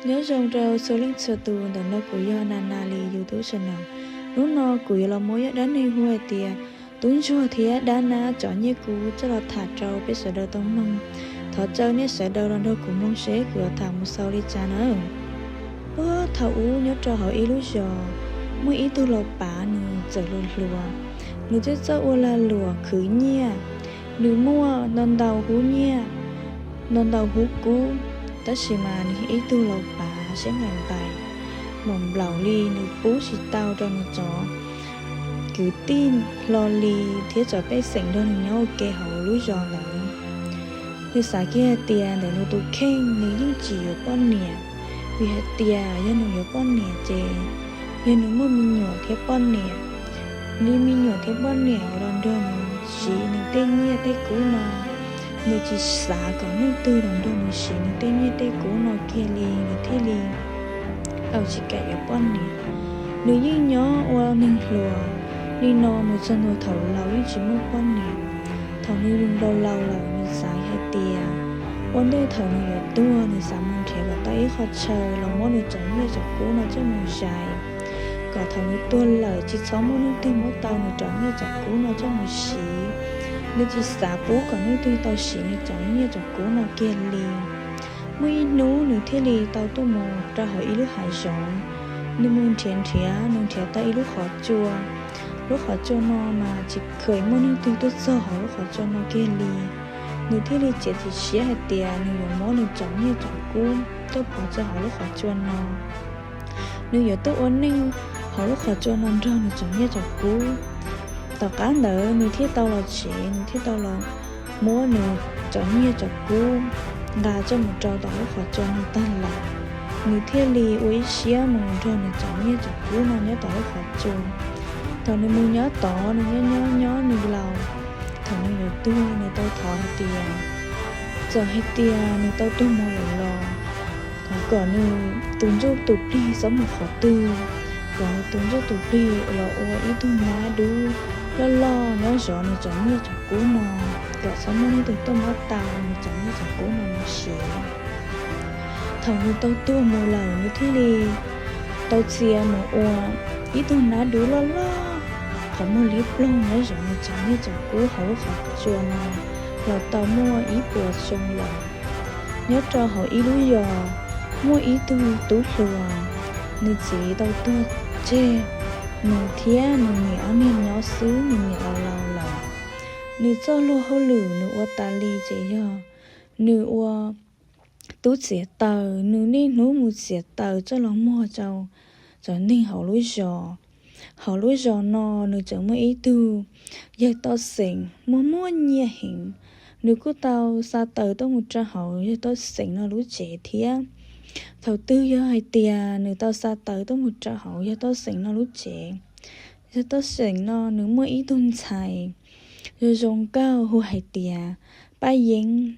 Nyob zoo rau txhua leej txhua tus, ntawm no kuv yog Na Na li YouTube channel. Hnub no kuv yuav los muab ib zaj dab neeg hu hais tias tub ntsuag thiab dab nab cov nyiaj kub coj los tham rau peb sawv daws tau mloog. Thov caw nej sawv daws los nrog kuv mloog seb kuv yuav tham mus xaus li cas nawb. Puag thaum ub nyob rau hauv ib lub zos, muaj ib tug laus pav nws txawm hluas hluas, nws txawj txawj ua lag luam khwv nyiaj. Nws muaj ntau ntau hub nyiaj, ntau ntau hub kub, tab sis mas nws yog ib tug laus pav siab nqaim nqaim, nplaum nplaum li nws pub tsis tau rau nws cov kwv tij hlo li thiab cov pej xeem nrog nws nyob ua ke hauv lub zos lawm. Nws xav kiag hais tias ntawm nws tus kheej nws yeej tsis yuav poj niam, vim hais tias yog nws yuav poj niam ces yog nws muaj me nyuam thiab poj niam, nws me nyuam thiab poj niam los nrog nws siv nws tej nyiaj tej kub no. Nws tsis xav kom leej twg los nrog nws siv nws tej nyiaj tej kub no kiag li, nws thiaj li tau tsis kam yuav poj niam. Nws yeej nyob ua neeg hluas li no mus txog ntua thaum laus yeej tsis muaj poj niam. Thaum nws laus laus lawm nws xav hais tias ua ntej thaum nws yuav tuag nws xav mus nrhiav kom tau ib qho chaw los muab nws cov nyiaj cov kub no coj mus zais, kom thaum nws tuag lawm tsis txhob muaj leej twg muab tau nws cov nyiaj cov kub no coj mus siv. Nws tsis xav pub kom leej twg tau siv nws cov nyiaj cov kub no kiag li. Muaj ib hnub nws thiaj li tau tuaj mus rau hauv ib lub hav zoov. Nws mus nrhiav nrhiav, nws nrhiav tau ib lub qhov tsua. Lub qhov tsua no mas tsis kheev muaj leej twg tuaj txog hauv lub qhov tsua no kiag li. Nws thiaj li txiav txim siab hais tias nws yuav muab nws cov nyiaj cov kub tuaj pov rau hauv lub qhov tsua no. Nws yuav tuaj ua neej hauv lub qhov tsua no nrog nws cov nyiaj cov kub. Tom qab ntawd nws thiaj tau los tsev, nws thiaj tau los muab nws cov nyiaj cov kub nqa coj mus rau tom lub qhov tsua no tag lawm. Nws thiaj li ua ib siab mus nrog nws cov nyiaj cov kub no nyob tom lub qhov tsua. Thaum nws mus nyob tod nws nyob nyob nyob nws laus, thaum nws yuav tuag nws tau thov hais tias txawm hais tias nws tau tuag mus lawm los thov kom nws tus ntsuj tus plig txhob mus qhov twg, kom nws tus ntsuj tus plig los ua ib tug nab dub loj loj nyob zov nws cov nyiaj cov kub no, kom txhob muaj leej twg tuaj muab tau nws cov nyiaj cov kub no mus siv. Thaum nws tau tuag mus lawm nws thiaj li tau txia mus ua ib tug nab dub loj loj qhov muag liab ploog nyob zov nws cov nyiaj cov kub hauv lub qhov tsua no los tau muaj ib puas xyoo lawm. Nyob rau hauv ib lub zos muaj ib tug tub hluas, nws txiv tau tuag tseg nws thiab nws niam ob niag nyob xwb, nws niam los laus lawm. Nws txoj luag hauj lwm nws ua tas li ces yog nws ua tub txiav taws, nws niaj hnub mus txiav taws coj los muag rau cov neeg hauv lub zos. Hauv lub zos no nws tseem muaj ib tug yawg toj xeem muaj muaj nyiaj heev, nws kuj tau xa taws tuaj mus rau hauv yawg toj xeem no lub tsev thiab. Thaum twg yog hais tias nws tau xa taws tuaj mus rau hauv yawg toj xeem no lub tsev, yawg toj xeem no nws muaj ib tug ntxhais zoo zoo nkauj hu hais tias Paj Yeeb.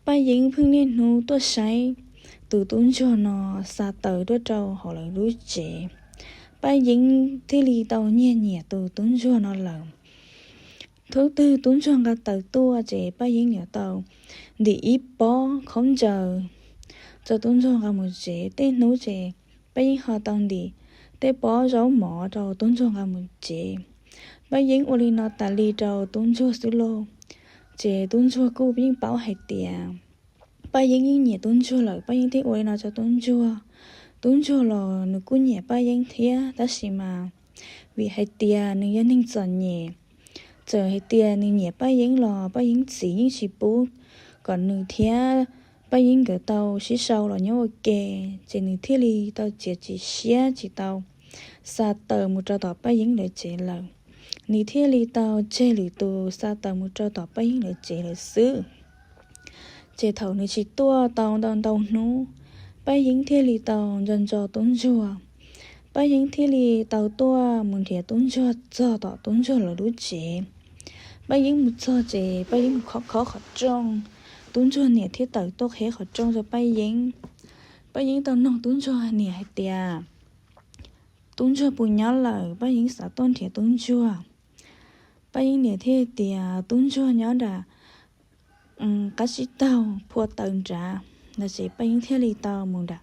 Paj Yeeb pheej niaj hnub tuaj saib tus tub ntsuag no xa taws tuaj rau hauv lawv lub tsev. Paj Yeeb thiaj li tau nyiag nyiam tus tub ntsuag no lawm. Thaum twg tub ntsuag nqa taws tuaj ces Paj Yeeb yuav tau ntim ib pob khaub ncaws rau tub ntsuag nqa mus tsev. Tej hnub ces Paj Yeeb ho tau ntim tej pob zaub mov rau tub ntsuag nqa mus tsev. Paj Yeeb ua li no tas li rau tub ntsuag xwb lauj. Ces tub ntsuag kuj yeej paub hais tias Paj Yeeb yeej nyiam tub ntsuag lawm, Paj Yeeb thiaj ua li no rau tub ntsuag. Tub ntsuag los nws kuj nyiam Paj Yeeb thiab, tab sis mas vim hais tias nws yog neeg txom nyem, txawm hais tias nws nyiam Paj Yeeb los Paj Yeeb txiv yeej tsis pub kom nws thiab Paj Yeeb nkawd tau sib sau los nyob ua ke, ces nws thiaj li tau txiav txim siab tsis tau xa taws mus rau tom Paj Yeeb lawv tsev lawm. Nws thiaj li tau tseg lwm tus xa taws mus rau tom Paj Yeeb lawv tsev lawm xwb. Ces thaum nws tsis tuaj tau ntau ntau hnub, Paj Yeeb thiaj li tau nco nco tub ntsuag. Paj Yeeb thiaj li tau tuaj mus nrhiav tub ntsuag txog tom tub ntsuag lawv lub tsev. Paj Yeeb mus txog ces Paj Yeeb mus khob khob qhov rooj. Tub ntsuag niam thiaj tawm tuaj qhib qhov rooj rau Paj Yeeb. Paj Yeeb tau noog tub ntsuag niam hais tias tub ntsuag puas nyob lawm, Paj Yeeb xav tuaj nrhiav tub ntsuag. Paj Yeeb niam thiaj tias tub ntsuag nyob nram qab tsib taug phua taws nrad. no ces Paj Yeeb thiaj li tau mus nram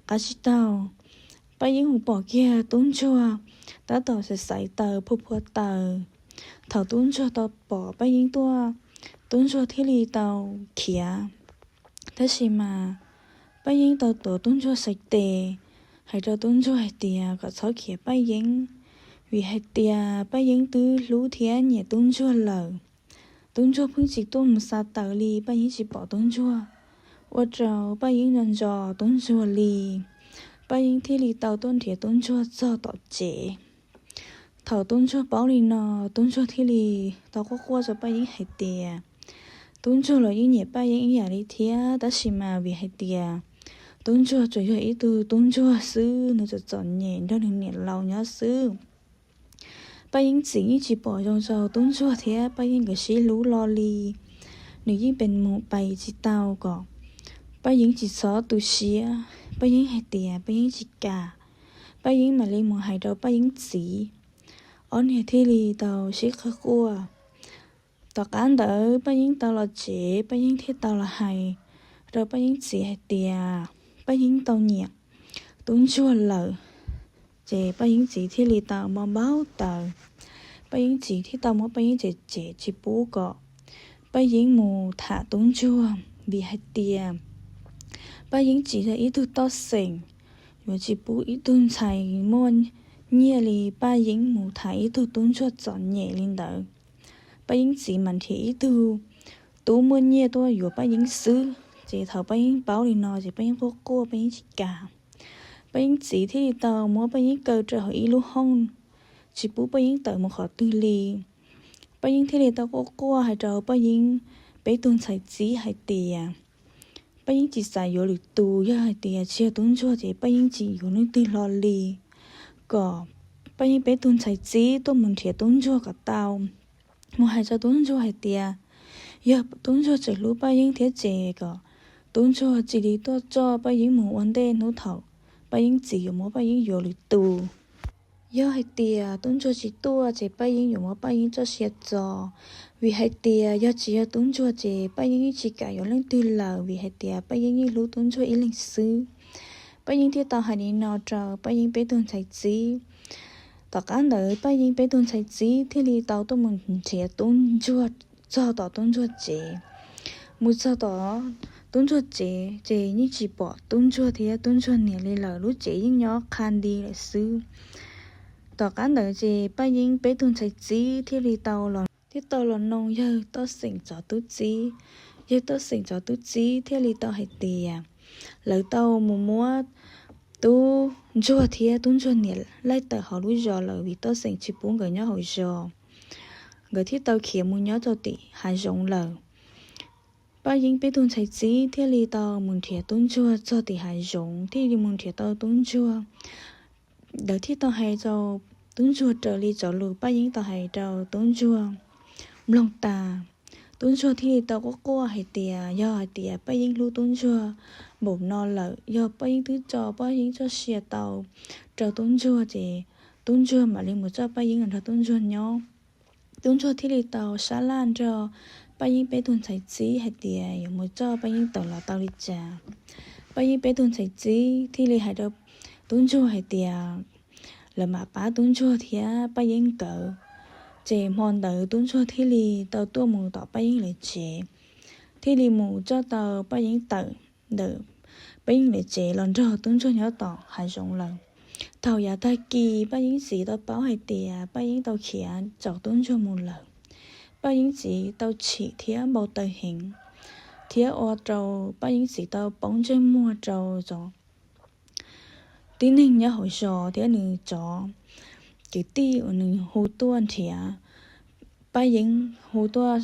qab tsib taug. Paj Yeeb mus pom kiag tub ntsuag tab tom xaiv xaiv taws phua phua taws. Thaum tub ntsuag tau pom Paj Yeeb tuaj, tub ntsuag thiaj li tau khiav. Tab sis mas Paj Yeeb tau tuav tub ntsuag saib tes, hais rau tub ntsuag hais tias kom txhob khiav Paj Yeeb, vim hais tias Paj Yeeb twb hlub thiab nyiam tub ntsuag lawm. Tub ntsuag pheej tsis tuaj mus xa taws li, Paj Yeeb tsis pom tub ntsuag, ua rau Paj Yeeb nco ntsoov tub ntsuag li. Paj Yeeb thiaj li tau tuaj nrhiav tub ntsuag txog tom tsev. Thaum tub ntsuag paub li no, tub ntsuag thiaj li tau quaj quaj rau Paj Yeeb hais tias, tub ntsuag los yeej nyiam Paj Yeeb ib yam li thiab, tab sis mas vim hais tias tub ntsuag tsuas yog ib tug tub ntsuag xwb, nws txom txom nyem nrog nws niam laus nyob xwb. Paj Yeeb txiv yeej tsis pom zoo rau tub ntsuag thiab Paj Yeeb nkawd sib hlub lo li. Nws yeej pes mus pais tsis tau kom Paj Yeeb tsis txhob tu siab. Paj Yeeb hais tias Paj Yeeb tsis kam. Paj Yeeb mam li mus hais rau Paj Yeeb txiv. Ob niag thiaj li tau sib qawg quaj. Tom qab ntawd Paj Yeeb tau los tsev, Paj Yeeb thiaj tau los hais rau Paj Yeeb txiv hais tias Paj Yeeb tau nyiam tub ntsuag lawm. Ces Paj Yeeb txiv thiaj li tau mob npau taws. Paj Yeeb txiv thiaj tau muab Paj Yeeb cem cem tsis pub kom Paj Yeeb mus tham tub ntsuag, vim hais tias Paj Yeeb txiv yog ib tug toj xeem, yuav tsis pub ib tug ntxhais muaj nyiaj li Paj Yeeb mus tham ib tug tub ntsuag txom nyem li ntawd. Paj Yeeb txiv mas nrhiav ib tug tub muaj nyiaj tuaj yuav Paj Yeeb xwb. Ces thaum Paj Yeeb paub li no ces Paj Yeeb quaj quaj, Paj Yeeb tsis kam. Paj Yeeb txiv thiaj li tau muab Paj Yeeb kaw rau hauv ib lub hoob, tsis pub Paj Yeeb tawm mus qhov twg li. Paj Yeeb thiaj li tau quaj quaj hais rau Paj Yeeb peb tug ntxhais txib hais tias Paj Yeeb tsis xav yuav lwm tus, yog hais tias tsis yog tub ntsuag ces Paj Yeeb tsis yuav leej twg hlo li. Kom Paj Yeeb peb tug ntxhais txib tuaj mus nrhiav tub ntsuag kom tau, mus hais rau tub ntsuag hais tias yog tub ntsuag tseem hlub Paj Yeeb thiab ces kom tub ntsuag cia li tuaj coj Paj Yeeb mus ua ntej hnub thaum Paj Yeeb txiv yuav muab Paj Yeeb yuav lwm tus. Yog hais tias tub ntsuag tsis tuaj ces Paj Yeeb yuav muab Paj Yeeb txoj sia txo, vim hais tias yog tsis yog tub ntsuag ces Paj Yeeb yeej tsis kam yuav leej twg lawm, vim hais tias Paj Yeeb yeej hlub tub ntsuag ib leeg xwb. Paj Yeeb thiaj tau hais li no rau Paj Yeeb peb tug ntxhais txib. Tom qab ntawd Paj Yeeb peb tug ntxhais txib thiaj li tau tuaj mus nrhiav tub ntsuag txog tom tub ntsuag tsev. Mus txog tom tub ntsuag tsev ces yeej tsis pom tub ntsuag thiab tub ntsuag niam li lawm, lub tsev yeej nyob qha nti lawm xwb. Tom qab ntawd ces Paj Yeeb peb tug ntxhais txib thiaj li tau los, thiaj tau los noog yawg Toj Xeem tsov tub txib. Yawg Toj Xeem tsov tub txib thiaj li tau hais tias lawv tau mus muab tub ntsuag thiab tub ntsuag niam laij tawm hauv lub zos lawm, vim Toj Xeem tsis pub nkawd nyob hauv zos. Nkawd thiaj tau khiav mus nyob rau tim hav zoov lawm. Paj Yeeb peb tug ntxhais txib thiaj li tau mus nrhiav tub ntsuag txog tim hav zoov, thiaj li mus nrhiav tau tub ntsuag. Lawv thiaj tau hais rau tub ntsuag raws li cov lus Paj Yeeb tau hais rau tub ntsuag mloog tas. Tub ntsuag thiaj li tau quaj quaj hais tias yog hais tias Paj Yeeb hlub tub ntsuag npaum no lawm, yog Paj Yeeb twb tso Paj Yeeb txoj sia tau rau tub ntsuag ces tub ntsuag mam li mus coj Paj Yeeb los nrog tub ntsuag nyob. Tub ntsuag thiaj li tau sab laj nrog Paj Yeeb peb tug ntxhais txib hais tias yuav mus coj Paj Yeeb tawm los tau li cas. Paj Yeeb peb tug ntxhais txib thiaj li hais rau tub ntsuag hais tias lawv mam pab tub ntsuag thiab Paj Yeeb nkawd. Ces hmo ntawd tub ntsuag thiaj li tau tuaj mus tom Paj Yeeb lawv tsev, thiaj li mus coj tau Paj Yeeb tawm ntawm Paj Yeeb lawv tsev los nrog tub ntsuag nyob tom hav zoov lawm. Thaum yav tag kis Paj Yeeb txiv tau paub hais tias Paj Yeeb tau khiav tsaus tub ntsuag mus lawm, Paj Yeeb txiv tau chim thiab npau taws heev, thiab ua rau Paj Yeeb txiv tau poob ntsej muag rau tib neeg nyob hauv zos thiab nws cov kwv tij uas nws hu tuaj nrhiav Paj Yeeb, hu tuaj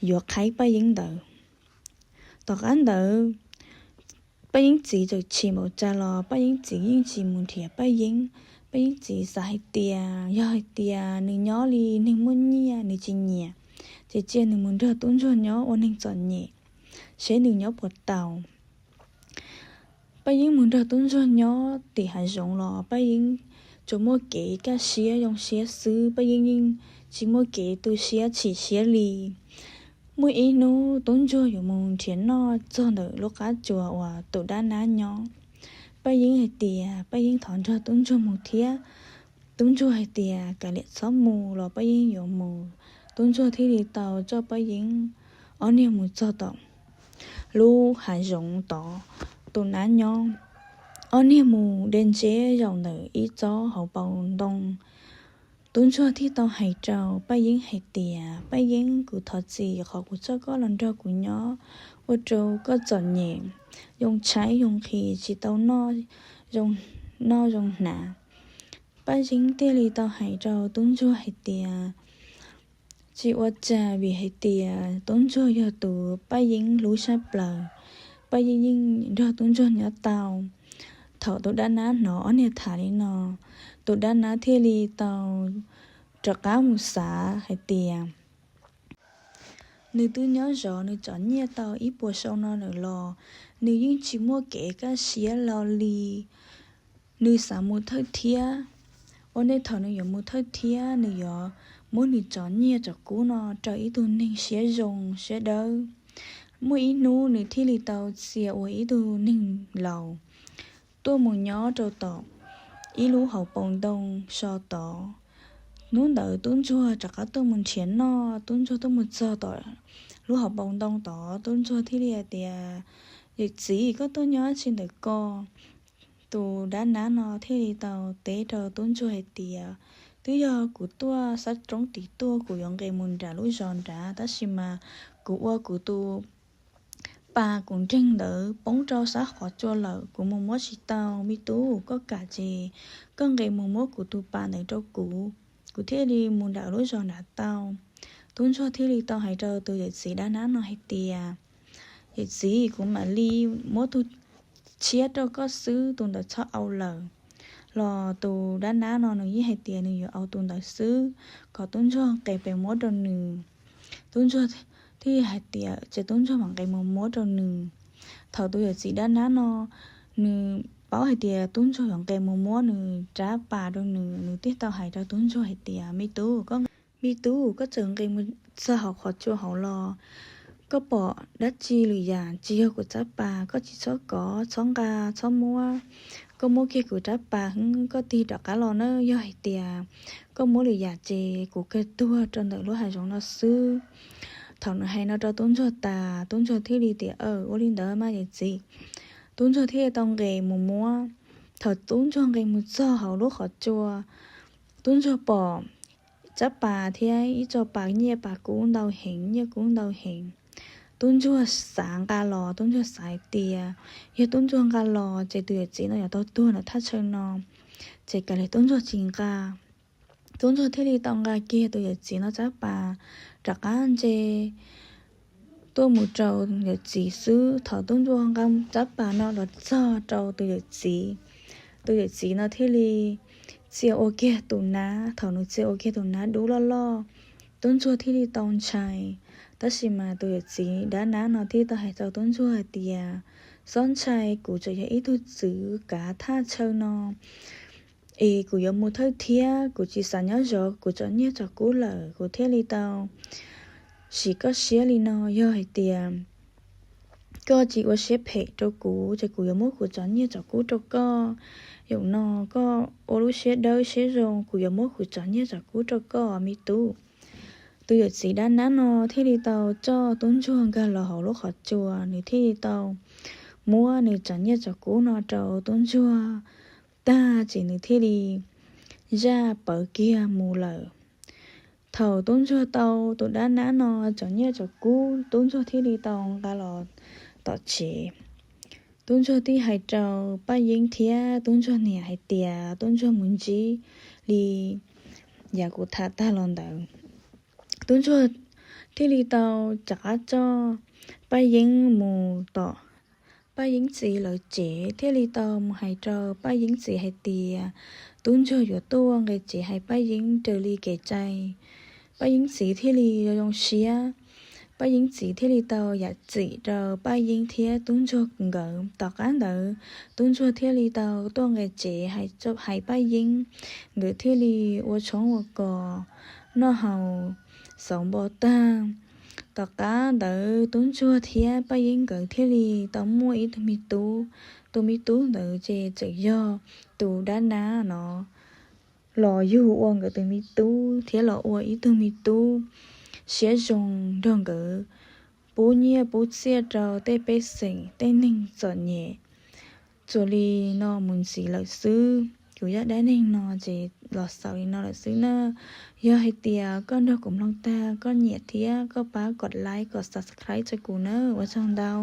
yuav qhaib Paj Yeeb ntawd. Tom qab ntawd Paj Yeeb txiv txawm chim npaum cas los Paj Yeeb txiv yeej tsis mus nrhiav Paj Yeeb. Paj Yeeb txiv xav hais tias yog hais tias nws nyob li neeg muaj nyiaj nws tsis nyiam, ces cia nws mus nrog tub ntsuag nyob ua neeg txom nyem, seb nws nyob puas tau. Paj Yeeb mus nrog tub ntsuag nyob tim hav zoov los Paj Yeeb tsuas muaj kev kaj siab zoo siab xwb, Paj Yeeb yeej tsis muaj kev tu siab chim siab li. Muaj ib hnub tub ntsuag yuav mus nrhiav noj txog ntawm lub qab tsuas uas tus dab nab nyob. Paj Yeeb hais tias Paj Yeeb thov nrog tub ntsuag mus thiab. Tub ntsuag hais tias kav liam txhob mus los Paj Yeeb yuav mus. Tub ntsuag thiaj li tau coj Paj Yeeb ob niag mus txog tom lub hav zoov tod tus nab nyob. Ob niag mus de ntseb zaum ntawm ib tsob hauv paus ntoo. Tub ntsuag thiaj tau hais rau Paj Yeeb hais tias, Paj Yeeb, kuv thov txim qhov kuv coj koj los nrog kuv nyob, ua rau koj txom nyem, yoo tshaib yoo nqhis tsis tau noj zoo hnav. Paj Yeeb thiaj li tau hais rau tub ntsuag hais tias, tsis ua cas, vim hais tias tub ntsuag yog tus Paj Yeeb hlub sab plaws. Paj Yeeb yeej nrog tub ntsuag nyob tau. Thaum tus dab nab hnov ob niag tham li no, tus dab nab thiaj li tau rov qab mus xav hais tias, nws twb nyob zov nws tsom nyiaj tau ib puas xyoo no lawm los nws yeej tsis muaj kev kaj siab los li. Nws xav mus thawj thiab. Ua ntej thaum nws yuav mus thawj thiab, nws yuav muab nws tsom nyiaj tsom kub no rau ib tug neeg siab zoo siab dawb. Muaj ib hnub nws thiaj li tau txia ua ib tug neeg laus tuaj mus nyob rau tom ib lub hauv paus ntoo so tod. Hnub ntawd tub ntsuag rov qab tuaj mus nrhiav noj, tub ntsuag tuaj mus txog tom lub hauv paus ntoo tod, tub ntsuag thiaj li hais tias, yawm txiv, koj tuaj nyob tsi ntawm ko? Tus dab nab no thiaj li tau teb rau tub ntsuag hais tias, twb yog kuv tuaj sab roob tid tuaj, kuv yuav nqes mus nram lub zos nrad, tab sis mas kuv ua kuv tus pas kuv nreeg ntawd poob rau sab qhov tsua lawm, kuv mus muab tsis tau. Me tub, koj kam ces koj nqes mus muab kuv tus pas ntawd rau kuv, kuv thiaj li mus nram lub zos nrad tau. Tub ntsuag thiaj li tau hais rau tus yawm txiv dab nab no hais tias, yawm txiv, kuv mam li muab tus tshiab rau koj xwb, tus ntawd txhob au lawm. Los tus dab nab no nws yeej hais tias nws yuav au tus ntawd xwb, kom tub ntsuag nqes pes muab rau nws. Tub ntsuag thiaj hais tias ces tub ntsuag mam nqes mus muab rau nws. Thaum tus yawm txiv dab nab no nws paub hais tias tub ntsuag yuav nqes mus muab nws rab pas rau nws, nws thiaj tau hais rau tub ntsuag hais tias, me tub, koj, me tub, koj txawm nqes mus txog hauv qhov tsua hauv los koj pom dab tsi lwm yam tsis yog kuv rab pas, koj tsis txhob kov, txhob nqa, txhob muab. Koj muab kiag kuv rab pas, koj tig rov qab los na. Yog hais tias koj muab lwm yam ces kuv kawg tuag rau ntawm lub hav zoov no xwb. Thaum nws hais no rau tub ntsuag tas, tub ntsuag thiaj li tias, aw, ua li ntawd mas yawm txiv. Tub ntsuag thiaj tau nqes mus muab. Thaum tub ntsuag nqes mus txog hauv lub qhov tsua, tub ntsuag pom rab pas thiab ib co pas nyiaj pas kub ntau heev, nyiaj kub ntau heev. Tub ntsuag xav nqa los, tub ntsuag xav hais tias yog tub ntsuag nqa los ces tus yawm txiv no yuav tau tuag ntawm thaj chaw no, ces kav liam tub ntsuag tsis nqa. Tub ntsuag thiaj li tau nqa kiag tus yawm txiv no rab pas rov qab ntse tuaj mus rau yawm txiv xwb. Thaum tub ntsuag nqa rab pas no los txog rau tus yawm txiv, tus yawm txiv no thiaj li txia ua kiag tus nab. Thaum nws txia ua kiag tus nab dub loj loj, tub ntsuag thiaj li tau ntshai. Tab sis mas tus yawm txiv dab nab no thiaj tau hais rau tub ntsuag hais tias, txhob ntshai, kuv tseem yog ib tug txwv kav thaj chaw no es kuv yuav mus thawj thiab, kuv tsis xav nyob zov kuv cov nyiaj cov kub lawm, kuv thiaj li tau sim koj siab li no. Yog hais tias koj tsis ua siab phem rau kuv ces kuv yuav muab kuv cov nyiaj cov kub rau koj. Yaum no koj ua lub siab dawb siab zoo, kuv yuav muab kuv cov nyiaj cov kub rau koj, me tub. Tus yawm txiv dab nab no thiaj li tau coj tub ntsuag nkag los hauv lub qhov tsua, nws thiaj li tau muab nws cov nyiaj cov kub no rau tub ntsuag tag ces nws thiaj li zaj pawv kiag mus lawm. Thaum tub ntsuag tau tus dab nab no cov nyiaj cov kub, tub ntsuag thiaj li tau nqa los tom tsev. Tub ntsuag thiaj hais rau Paj Yeeb thiab tub ntsuag niam hais tias tub ntsuag mus ntsib li yav kuv tham tag los ntawd. Tub ntsuag thiaj li tau rov qab coj Paj Yeeb mus tom Paj Yeeb txiv lawv tsev, thiaj li tau mus hais rau Paj Yeeb txiv hais tias tub ntsuag yuav tuaj nqe tsev hais Paj Yeeb raws li kev cai. Paj Yeeb txiv thiaj li zoo zoo siab. Paj Yeeb txiv thiaj li tau yam txim rau Paj Yeeb thiab tub ntsuag nkawd. Tom qab ntawd tub ntsuag thiaj li tau tuaj nqe tsev hais Paj Yeeb. Nkawd thiaj li ua tshoob ua kos, noj haus, xauv npo tag, Tom qab ntawd Tub Ntsuag thiab Paj Yeeb nkawd thiaj li tau muaj ib tug me tub. Tus me tub ntawd ces tseem yog tus dab nab no los yug ua nkawd tus me tub thiab los ua ib tug me tub siab zoo nrog nkawd pub nyiaj pub txiaj rau tej pej xeem tej neeg txom nyem. Txuas li no mus ntxiv lawm xwb. Kuv zaj dab neeg no ces los xaus li no lawm xwb na. Yog hais tias koj nrog kuv mloog tag koj nyiam thiab koj pab kom like kom subscribe rau kuv na, ua tsaug ntau.